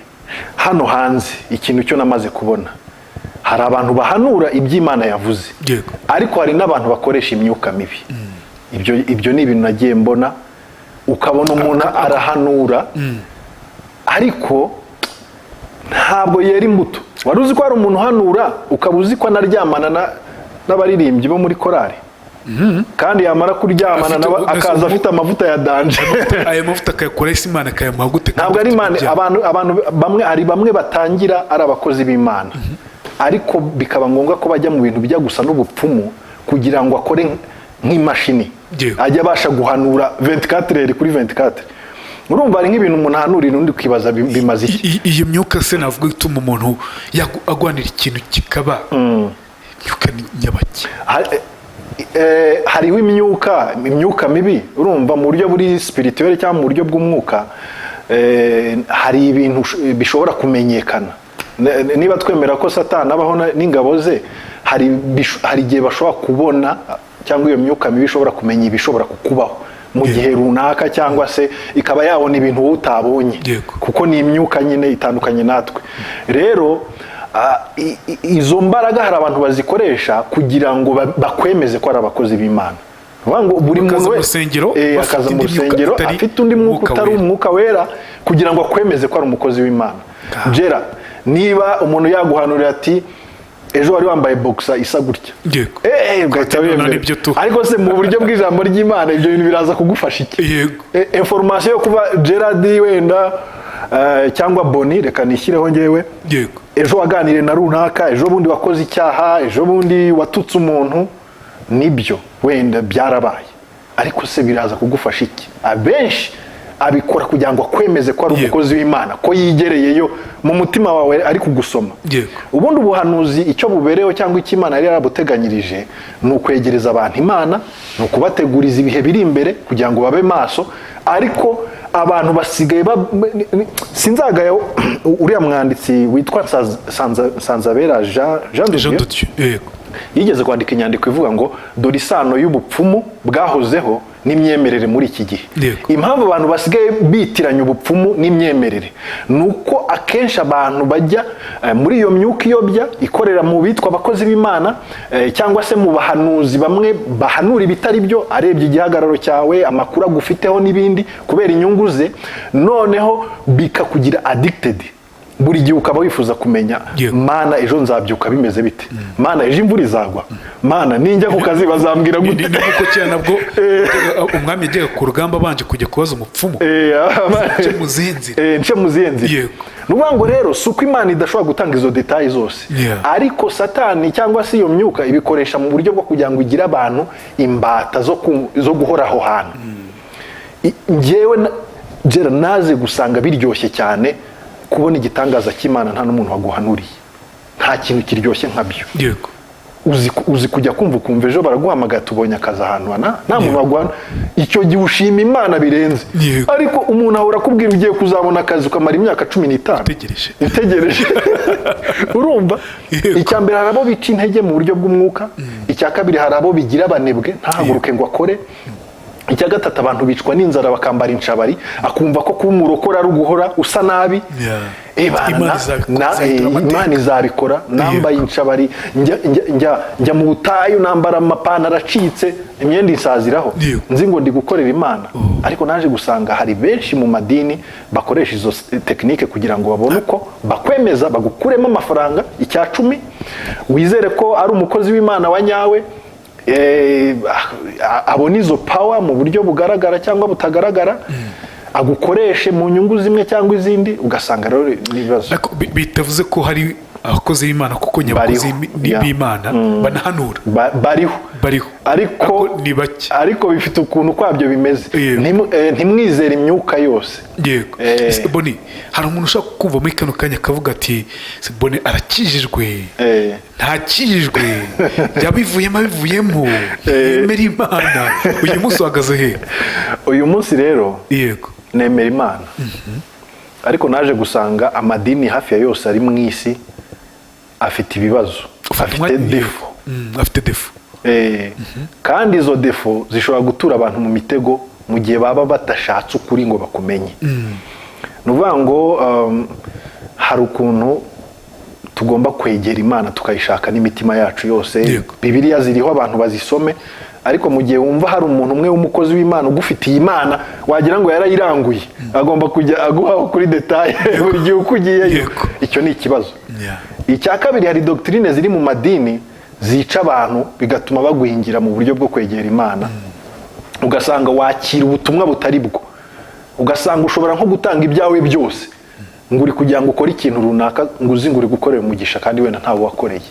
[SPEAKER 1] hano hanze ikintu cyo namaze kubona, hari abantu bahanura iby'Imana yavuze, ariko hari n'abantu bakoresha imyuka mibi. Ibyo ni ibintu nagiye mbona, ukabona umuntu arahanura ariko ntabwo yera imbuto. Wari uzi ko hari umuntu uhanura, ukaba uzi ko anaryamana n'abaririmbyi bo muri korari, kandi yamara kuryamana nawe akaza afite amavuta ya danger?
[SPEAKER 2] Ayo mavuta akayakora ese? Imana akayamuha gute kandi
[SPEAKER 1] Ntabwo ari
[SPEAKER 2] afite
[SPEAKER 1] Imana.
[SPEAKER 2] ibyaha?
[SPEAKER 1] Abantu bamwe, hari bamwe batangira ari abakozi b'Imana, ariko bikaba ngombwa ko bajya mu bintu bijya gusa n'ubupfumu kugira ngo akore nk'imashini, ajye abasha guhanura 24 heures kuri 24. Urumva hari nk'ibintu umuntu ahanurira undi, ukibaza bimaze iki?
[SPEAKER 2] Iyo myuka se navuga ituma umuntu agwanira ikintu kikaba, imyuka ni nyabaki?
[SPEAKER 1] Hariho imyuka mibi. Urumva, mu buryo buri spirituel cyangwa mu buryo bw'umwuka, hari ibintu bishobora kumenyekana. Niba twemera ko Satani abaho n'ingabo ze, hari igihe bashobora kubona, cyangwa iyo myuka mibi ishobora kumenya ibishobora kukubaho mu gihe runaka, cyangwa se ikaba yabona ibintu wowe utabonye, kuko ni imyuka nyine itandukanye natwe. Rero izo mbaraga hari abantu bazikoresha kugira ngo bakwemeze ko ari abakozi b'Imana. Ni ukuvuga ngo buri
[SPEAKER 2] Bakaza
[SPEAKER 1] muntu
[SPEAKER 2] mu
[SPEAKER 1] wese
[SPEAKER 2] rusengero, bafite
[SPEAKER 1] akaza mu
[SPEAKER 2] indi myuka
[SPEAKER 1] rusengero
[SPEAKER 2] itari
[SPEAKER 1] afite undi mwuka
[SPEAKER 2] umwuka
[SPEAKER 1] utari
[SPEAKER 2] wera.
[SPEAKER 1] umwuka wera, kugira ngo akwemeze ko ari umukozi w'Imana. Gera, niba umuntu yaguhanurira ati: "Ejo wari wambaye boxer isa gutya," ugahita
[SPEAKER 2] Noneho
[SPEAKER 1] wemera.
[SPEAKER 2] nibyo tu.
[SPEAKER 1] Ariko se mu buryo bw'ijambo ry'Imana ibyo bintu biraza kugufasha iki? Information yo kuba Gerard wenda, cyangwa Boni, reka nishyireho ngewe, ejo waganiriye na runaka, ejo bundi wakoze icyaha, ejo bundi watutse umuntu, nibyo wenda byarabaye, ariko se biraza kugufasha iki? Abenshi abikora kugira ngo akwemeze ko ari umukozi w'Imana, ko yigereyeyo mu mutima wawe ari kugusoma. Ubundi ubuhanuzi icyo bubereho, cyangwa icyo Imana yari yarabuteganyirije, ni ukwegereza abantu Imana, ni ukubateguriza ibihe biri imbere kugira ngo babe maso. Ariko abantu basigaye sinzagaya uriya mwanditsi witwa Nsanzabera Jean de
[SPEAKER 2] Jean
[SPEAKER 1] Dieu.
[SPEAKER 2] de Dieu, yego.
[SPEAKER 1] Yigeze kwandika inyandiko ivuga ngo dore isano y'ubupfumu bwahozeho n'imyemerere muri iki gihe. Impamvu abantu basigaye bitiranya ubupfumu n'imyemerere ni uko akenshi abantu bajya muri iyo myuka iyobya ikorera mu bitwa abakozi b'Imana, cyangwa se mu bahanuzi bamwe bahanura ibitari byo, arebye igihagararo cyawe, amakuru agufiteho n'ibindi, kubera inyungu ze, noneho bikakugira addicted. Buri gihe ukaba wifuza kumenya: "Mana, ejo nzabyuka bimeze bite? Mana, ejo imvura izagwa? Mana, ninjya ku kazi bazambwira gute?"
[SPEAKER 2] Ni nkuko kera nabwo umwami yajyaga ku rugamba abanje kujya kubaza umupfumu. Nce mu zihe nzira?
[SPEAKER 1] Nce mu zihe nzira? Ni ukuvuga ngo rero si uko Imana idashobora gutanga izo détails zose, ariko Satani cyangwa se iyo myuka ibikoresha mu buryo bwo kugira ngo igire abantu imbata zo guhora aho hantu. Njyewe Gera, naze gusanga biryoshye cyane kubona igitangaza cy'Imana nta n'umuntu waguhanuriye. Nta kintu kiryoshye nkabyo. Uzi kujya kumva ukumva ejo baraguhamagara, tubonye akazi ahantu nta muntu waguhana. Icyo gihe ushima Imana birenze. Ariko umuntu ahora akubwira ugiye kuzabona akazi, ukamara imyaka 15
[SPEAKER 2] Utegereje.
[SPEAKER 1] utegereje, urumva? Icya mbere, hari abo bica intege mu buryo bw'umwuka. Icya kabiri, hari abo bigira abanebwe, ntahaguruke ngo akore. Icya gatatu, abantu bicwa n'inzara bakambara inshabari, akumva ko kuba umurokore ari uguhora usa nabi. Bana,
[SPEAKER 2] Imana izahindura amateka.
[SPEAKER 1] Imana izabikora. Nambaye inshabari, njya mu butayu, nambara amapantaro acitse, imyenda isaziraho, nzi ngo ndi gukorera Imana. Ariko naje gusanga hari benshi mu madini bakoresha izo technique kugira ngo babone uko bakwemeza, bagukuremo amafaranga icya cumi, wizere ko ari umukozi w'Imana wa nyawe, abona izo power mu buryo bugaragara cyangwa butagaragara, agukoreshe mu nyungu zimwe cyangwa izindi, ugasanga rero n'ibibazo.
[SPEAKER 2] Ariko bitavuze ko hari abakozi b'Imana, kuko nyabakozi
[SPEAKER 1] Bariho.
[SPEAKER 2] b'Imana banahanura.
[SPEAKER 1] Bariho.
[SPEAKER 2] Bariho.
[SPEAKER 1] Ariko
[SPEAKER 2] Ariko ni bake.
[SPEAKER 1] Ariko bifite ukuntu kwabyo bimeze. Ntimwizere imyuka yose.
[SPEAKER 2] Ese Boni, hari umuntu ushobora kumva muri kano kanya akavuga ati: "Se Boni arakijijwe, ntakijijwe, yabivuyemo, abivuyemo, yemera Imana?" Uyu munsi uhagaze he?
[SPEAKER 1] Uyu munsi rero nemera Imana, ariko naje gusanga amadini hafi ya yose ari mu isi afite ibibazo.
[SPEAKER 2] Ufata
[SPEAKER 1] afite
[SPEAKER 2] umwanya-
[SPEAKER 1] défaut.
[SPEAKER 2] Afite défaut.
[SPEAKER 1] Kandi izo défaut zishobora gutura abantu mu mitego mu gihe baba badashatse ukuri ngo bakumenye. Ni ukuvuga ngo hari ukuntu tugomba kwegera Imana, tukayishaka n'imitima yacu yose. Bibiliya ziriho, abantu bazisome, ariko mu gihe wumva hari umuntu umwe w'umukozi w'Imana ugufitiye Imana, wagira ngo yarayiranguye, agomba kujya aguhaho kuri détail buri gihe uko ugiyeyo, icyo ni ikibazo. Icya kabiri, hari doctrine ziri mu madini zica abantu, bigatuma bagwingira mu buryo bwo kwegera Imana, ugasanga wakira ubutumwa butari bwo, ugasanga ushobora nko gutanga ibyawe byose ngo uri kugira ngo ukore ikintu runaka, ngo uzi ngo uri gukorera umugisha, kandi wenda ntawe wakoreye.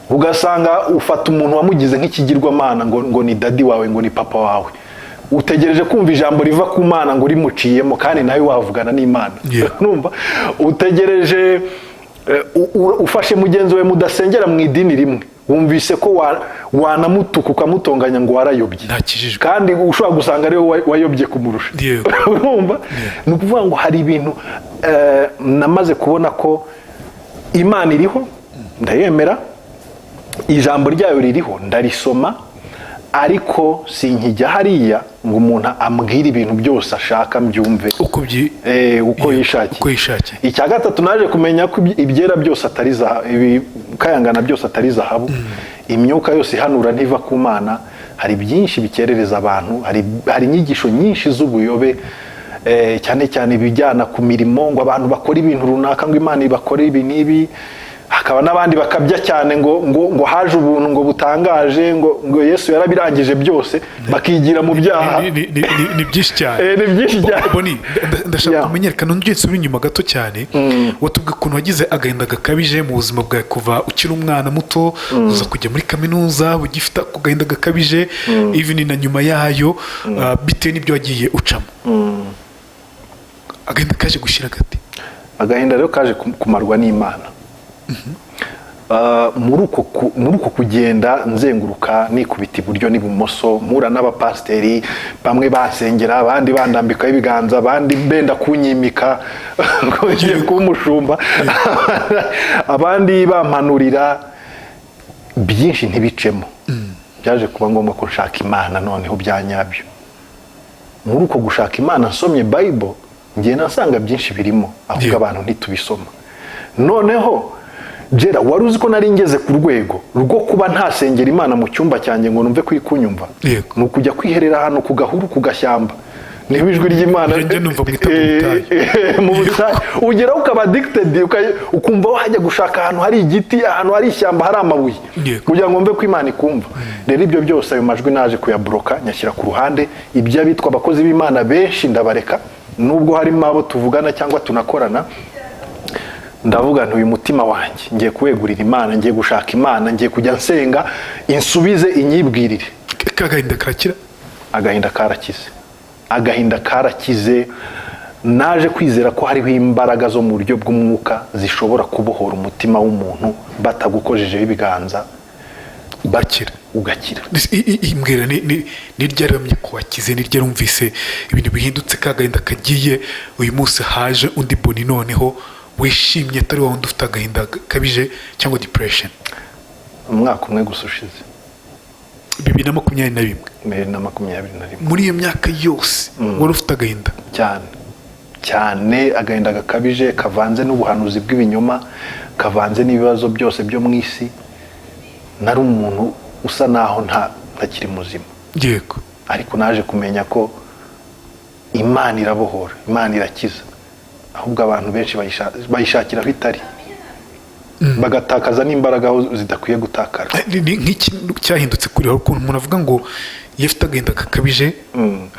[SPEAKER 1] Ugasanga ufata umuntu wamugize nk'ikigirwamana, ngo ni daddy wawe, ngo ni papa wawe, utegereje kumva ijambo riva ku Mana ngo rimuciyemo, kandi nawe wavugana n'Imana. Numva utegereje, ufashe mugenzi wawe mudasengera mu idini rimwe, wumvise ko wanamutuka ukamutonganya ngo warayobye,
[SPEAKER 2] Ntakijijwe.
[SPEAKER 1] kandi ushobora gusanga ariwe wayobye kumurusha. Urumva, ni ukuvuga ngo hari ibintu namaze kubona ko Imana iriho, ndayemera, ijambo ryayo ririho, ndarisoma, ariko sinkijya hariya ngo umuntu ambwire ibintu byose ashaka mbyumve
[SPEAKER 2] uko byi
[SPEAKER 1] uko yishakiye.
[SPEAKER 2] Uko yishakiye.
[SPEAKER 1] Icya gatatu, naje kumenya ko ibyera byose atari zahabu, ibikayangana byose atari zahabu, imyuka yose ihanura ntiva ku Mana. Hari byinshi bikerereza abantu, hari inyigisho nyinshi z'ubuyobe, cyane cyane ibijyana ku mirimo, ngo abantu bakora ibintu runaka ngo Imana ibakore ibi n'ibi. Hakaba n'abandi bakabya cyane ngo haje ubuntu ngo butangaje, ngo Yesu yarabirangije byose, bakigira mu byaha.
[SPEAKER 2] Ni byinshi cyane.
[SPEAKER 1] Ni byinshi cyane.
[SPEAKER 2] Boni, ndashaka kumenyekana, nongeye nsubire inyuma gato cyane. Watubwiye ukuntu wagize agahinda gakabije mu buzima bwawe kuva ukiri umwana muto, uza kujya muri kaminuza ugifite ako gahinda gakabije, even na nyuma yayo, bitewe n'ibyo wagiye ucamo. Agahinda kaje gushira gati?
[SPEAKER 1] Agahinda rero kaje kumarwa n'Imana. Muri uko kugenda nzenguruka, nikubita iburyo n'ibumoso, mpura n'abapasiteri, bamwe bansengera, abandi bandambikaho ibiganza, abandi benda kunyimika ngo ngiye kuba umushumba, abandi bampanurira byinshi ntibicemo, byaje kuba ngombwa ko nshaka Imana noneho bya nyabyo. Muri uko gushaka Imana, nsomye Bible, ngenda nsanga byinshi birimo, ahubwo abantu ntitubisoma. Noneho Jera, wari uzi ko nari ngeze ku rwego rwo kuba ntasengera Imana mu cyumba cyanjye ngo numve ko iri kunyumva? Ni ukujya kwiherera ahantu ku gahuru, ku gashyamba, niba ijwi ry'Imana.
[SPEAKER 2] Njya numva mwita mu butayu.
[SPEAKER 1] Mu butayu ugeraho ukaba addicted, ukumva wajya gushaka ahantu hari igiti, ahantu hari ishyamba, hari amabuye, kugira ngo mve ko Imana ikumva. Rero ibyo byose, ayo majwi naje kuyabloka, nyashyira ku ruhande. Ibyo abitwa abakozi b'Imana benshi ndabareka, nubwo harimo abo tuvugana cyangwa tunakorana. Ndavuga nti: "Uyu mutima wanjye ngiye kuwegurira Imana, ngiye gushaka Imana, ngiye kujya nsenga insubize, inyibwirire."
[SPEAKER 2] Kagahinda karakira?
[SPEAKER 1] Agahinda karakize, agahinda karakize. Naje kwizera ko hariho imbaraga zo mu buryo bw'umwuka zishobora kubohora umutima w'umuntu batagukojejeho ibiganza.
[SPEAKER 2] Ugakira.
[SPEAKER 1] Ugakira.
[SPEAKER 2] Mbwira, ni ryari wamenye ko wakize? Ni ryari wumvise ibintu bihindutse, ka gahinda kagiye, uyu munsi haje undi Boni noneho wishimye, atari wa wundi ufite agahinda gakabije cyangwa depression?
[SPEAKER 1] Umwaka umwe gusa ushize.
[SPEAKER 2] 2021?
[SPEAKER 1] 2021.
[SPEAKER 2] Muri iyo myaka yose wari ufite agahinda?
[SPEAKER 1] Cyane cyane, agahinda gakabije kavanze n'ubuhanuzi bw'ibinyoma, kavanze n'ibibazo byose byo mu isi. Nari umuntu usa naho ntakiri muzima. Ariko naje kumenya ko Imana irabohora, Imana irakiza, ahubwo abantu benshi bayishakira aho itari, bagatakaza n'imbaraga aho zidakwiye gutakara.
[SPEAKER 2] Ni nk'ikintu cyahindutse kuri wowe, ukuntu umuntu avuga ngo iyo afite agahinda gakabije,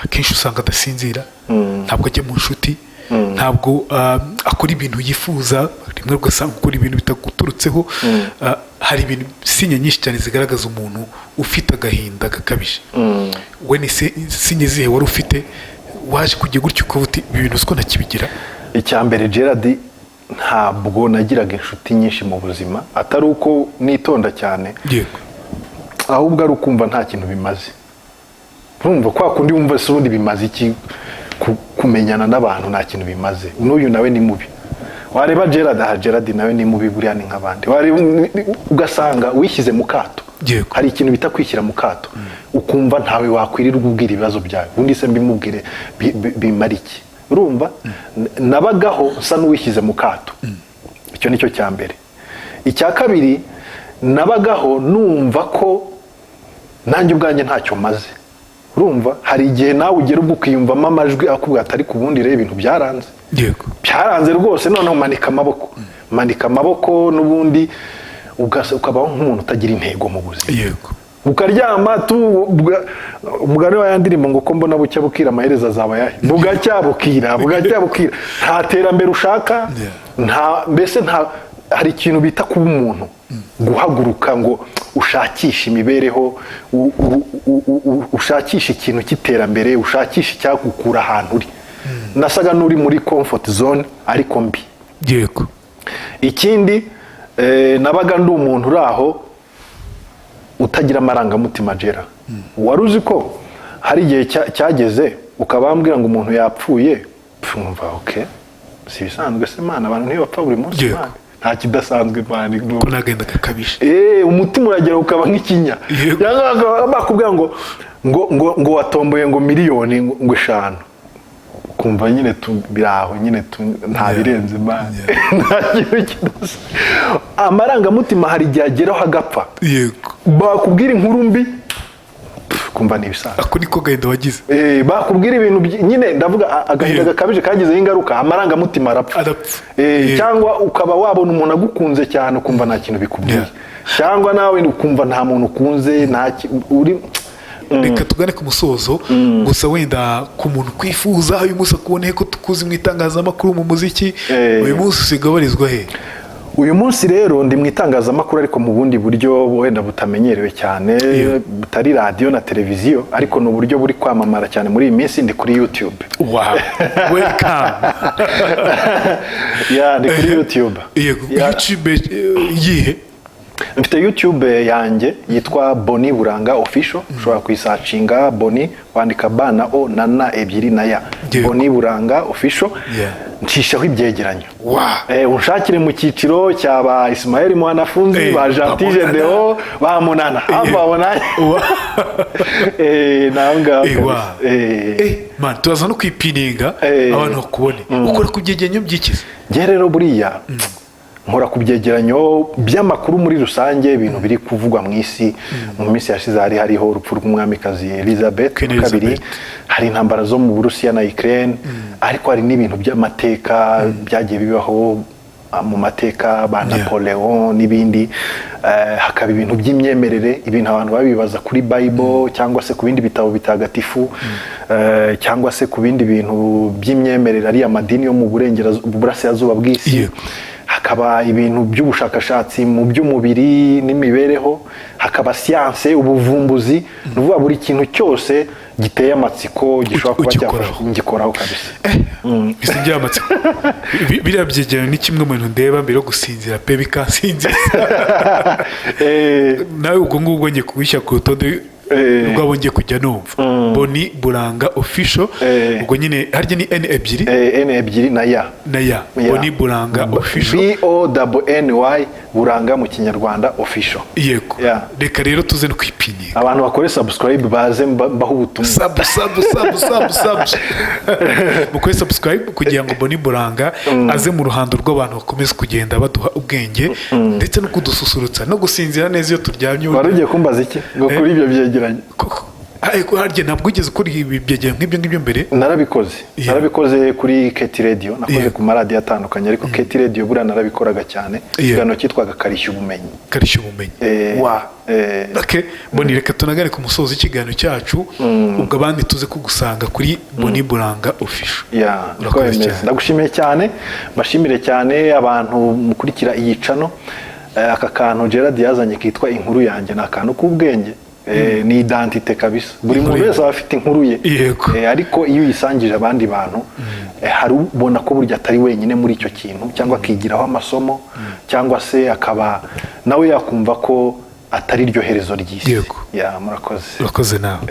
[SPEAKER 2] akenshi usanga adasinzira, ntabwo ajya mu nshuti, ntabwo akora ibintu yifuza, rimwe ugasanga ukora ibintu bitaguturutseho. Hari ibintu, signe nyinshi cyane zigaragaza umuntu ufite agahinda gakabije. We ni signe zihe wari ufite, waje kujya gutyo ukavuga uti: "Ibi bintu siko ntakibigira"?
[SPEAKER 1] Icya mbere, Gerard, ntabwo nagiraga inshuti nyinshi mu buzima, atari uko nitonda cyane, ahubwo ari ukumva nta kintu bimaze. Urumva kwa kundi wumva se ubundi bimaze iki kumenyana n'abantu? Nta kintu bimaze, n'uyu nawe ni mubi. Wareba Gerard, aha Gerard nawe ni mubi, buriya ni nk'abandi. Wareba ugasanga wishyize mu kato. Hari ikintu bita kwishyira mu kato, ukumva ntawe wakwirirwa ubwira ibibazo byawe. Ubundi se mbimubwire bimara iki? Urumva nabagaho nsa n'uwishyize mu kato. Icyo ni cyo cya mbere. Icya kabiri, nabagaho numva ko nanjye ubwanjye ntacyo maze. Urumva hari igihe nawe ugera ubwo ukiyumvamo amajwi akubwira ati: "Ariko ubundi rero ibintu byaranze." Byaranze rwose, noneho manika amaboko, manika amaboko, n'ubundi ukabaho nk'umuntu utagira intego mu buzima. Ukaryama tu umugani wa ya ndirimbo ngo: "Ko mbona bucya bukira, amaherezo azaba ayahe?" Bugacya bukira, bugacya bukira, nta terambere ushaka. Nta, mbese nta, hari ikintu bita kuba umuntu, guhaguruka ngo ushakishe imibereho, ushakishe ikintu cy'iterambere, ushakishe icyagukura ahantu uri. Nasaga n'uri muri comfort zone ariko mbi. Ikindi, nabaga ndi umuntu uri aho utagira amarangamutima. Gera, wari uzi ko hari igihe cyageze ukabambwira ngo umuntu yapfuye, pf, nkumva ok, si ibisanzwe se mana, abantu ntibapfa buri munsi? Mana, nta kidasanzwe mana.
[SPEAKER 2] Ko n'agahinda gakabije.
[SPEAKER 1] Umutima uragera ukaba nk'ikinya. Cyangwa bakaba bakubwira ngo watomboye ngo miliyoni ngo 5, ukumva nyine tu biraho nyine tu, nta birenze man, nta kintu kidasanzwe. Amarangamutima hari igihe ageraho agapfa. Bakubwira inkuru mbi, pf, ukumva ni ibisanzwe.
[SPEAKER 2] Ako niko gahinda wagize?
[SPEAKER 1] Bakubwira ibintu nyine ndavuga agahinda gakabije kagizeho ingaruka, amarangamutima arapfa.
[SPEAKER 2] Arapfa.
[SPEAKER 1] Cyangwa ukaba wabona umuntu agukunze cyane, ukumva nta kintu bikubwiye. Cyangwa nawe ukumva nta muntu ukunze, nta uri.
[SPEAKER 2] Reka tugane ku musozo. Gusa wenda ku muntu kwifuza uyu munsi akuboneye ko tukuzi mu itangazamakuru, mu muziki, uyu munsi usigaye ubarizwa he?
[SPEAKER 1] Uyu munsi rero ndi mu itangazamakuru, ariko mu bundi buryo wenda butamenyerewe cyane, butari radiyo na televiziyo, ariko ni uburyo buri kwamamara cyane muri iyi minsi. Ndi kuri YouTube.
[SPEAKER 2] Wow, welcome!
[SPEAKER 1] Yeah, ndi kuri YouTube.
[SPEAKER 2] YouTube yihe?
[SPEAKER 1] Mfite YouTube yanjye yitwa Boni Buranga Official. Ushobora kuyisearchinga Boni, wandika B na O na N ebyiri na ya. Boni Buranga Official. Ncishaho ibyegeranyo. Unshakire mu cyiciro cya ba Ismael Mwanafunzi, ba Gentil
[SPEAKER 2] ba Munana.
[SPEAKER 1] Deo, ba Munana, hafi aho nanjye. Naho ngaho kabisa.
[SPEAKER 2] Man, turaza no kwipininga abantu bakubone. Ukora ku byegeranyo by'ikizi?
[SPEAKER 1] Njye rero buriya nkora ku byegeranyo by'amakuru muri rusange, ibintu biri kuvugwa mu isi. Mu minsi yashize hari hariho urupfu rw'umwamikazi Elizabeth
[SPEAKER 2] Queen
[SPEAKER 1] wa kabiri,
[SPEAKER 2] Elizabeth.
[SPEAKER 1] hari intambara zo mu Burusiya na Ukraine, ariko hari n'ibintu by'amateka byagiye bibaho mu mateka, ba Napoleon n'ibindi. Hakaba ibintu by'imyemerere, ibintu abantu babibaza kuri Bible cyangwa se ku bindi bitabo bitagatifu, cyangwa se ku bindi bintu by'imyemerere, ariya madini yo mu burasirazuba bw'isi. Hakaba Hakaba ibintu by'ubushakashatsi mu by'umubiri n'imibereho, hakaba siyanse, ubuvumbuzi. Ni ukuvuga buri kintu cyose giteye amatsiko gishobora kuba
[SPEAKER 2] Ugikoraho.
[SPEAKER 1] cyafasha, ngikoraho kabisa.
[SPEAKER 2] Ese ngira amatsiko. Biriya byegeranyo ni kimwe mu bintu ndeba mbere yo gusinzira pe, bikansinzira. Nawe ubwo ngubwo ngiye kugushyira ku rutonde rw'abo ngiye kujya numva, Bonny Buranga Official. Ubwo nyine harya ni N ebyiri?
[SPEAKER 1] N ebyiri na ya.
[SPEAKER 2] Na ya.
[SPEAKER 1] Ya.
[SPEAKER 2] Bonny Buranga Official.
[SPEAKER 1] Bonny Buranga mu Kinyarwanda, Official.
[SPEAKER 2] Yego.
[SPEAKER 1] Yeah.
[SPEAKER 2] Reka rero tuze no kwipininga.
[SPEAKER 1] Abantu bakore subscribe, baze mbahe ubutumwa.
[SPEAKER 2] Sub, sub, sub, sub, sub. Mukore subscribe kugira ngo Bonny Buranga aze mu ruhando rw'abantu, bakomeze kugenda baduha ubwenge ndetse no kudususurutsa no gusinzira neza iyo turyamye.
[SPEAKER 1] Wari ugiye kumbaza iki ngo kuri ibyo byegeranyo?
[SPEAKER 2] Koko. Ariko harya ntabwo wigeze ukora ibi byegeranyo nk'ibyo ngibyo mbere?
[SPEAKER 1] Narabikoze. Narabikoze kuri KT Radio, nakoze ku maradiyo atandukanye, ariko KT Radio buriya narabikoraga cyane. Ikiganiro cyitwaga Karishya Ubumenyi.
[SPEAKER 2] Karishya Ubumenyi. Wa. Okay. Bonny, reka tunagane ku musozo w'ikiganiro cyacu. Ubwo abandi tuze kugusanga kuri Bonny Buranga Official.
[SPEAKER 1] Ya, niko
[SPEAKER 2] Urakoze
[SPEAKER 1] bimeze.
[SPEAKER 2] cyane.
[SPEAKER 1] Ndagushimiye cyane, mbashimire cyane abantu mukurikira iyi channel. Aka kantu Gerard yazanye kitwa Inkuru Yanjye ni akantu k'ubwenge. Ni identité kabisa, buri
[SPEAKER 2] Inkuru
[SPEAKER 1] muntu
[SPEAKER 2] ye.
[SPEAKER 1] wese aba afite inkuru ye. Ariko iyo uyisangije abandi bantu, hari ubona ko burya atari wenyine muri icyo kintu, cyangwa akigiraho amasomo, cyangwa se akaba nawe yakumva ko atari ryo herezo ry'isi.
[SPEAKER 2] Yego.
[SPEAKER 1] Ya, murakoze.
[SPEAKER 2] Urakoze nawe.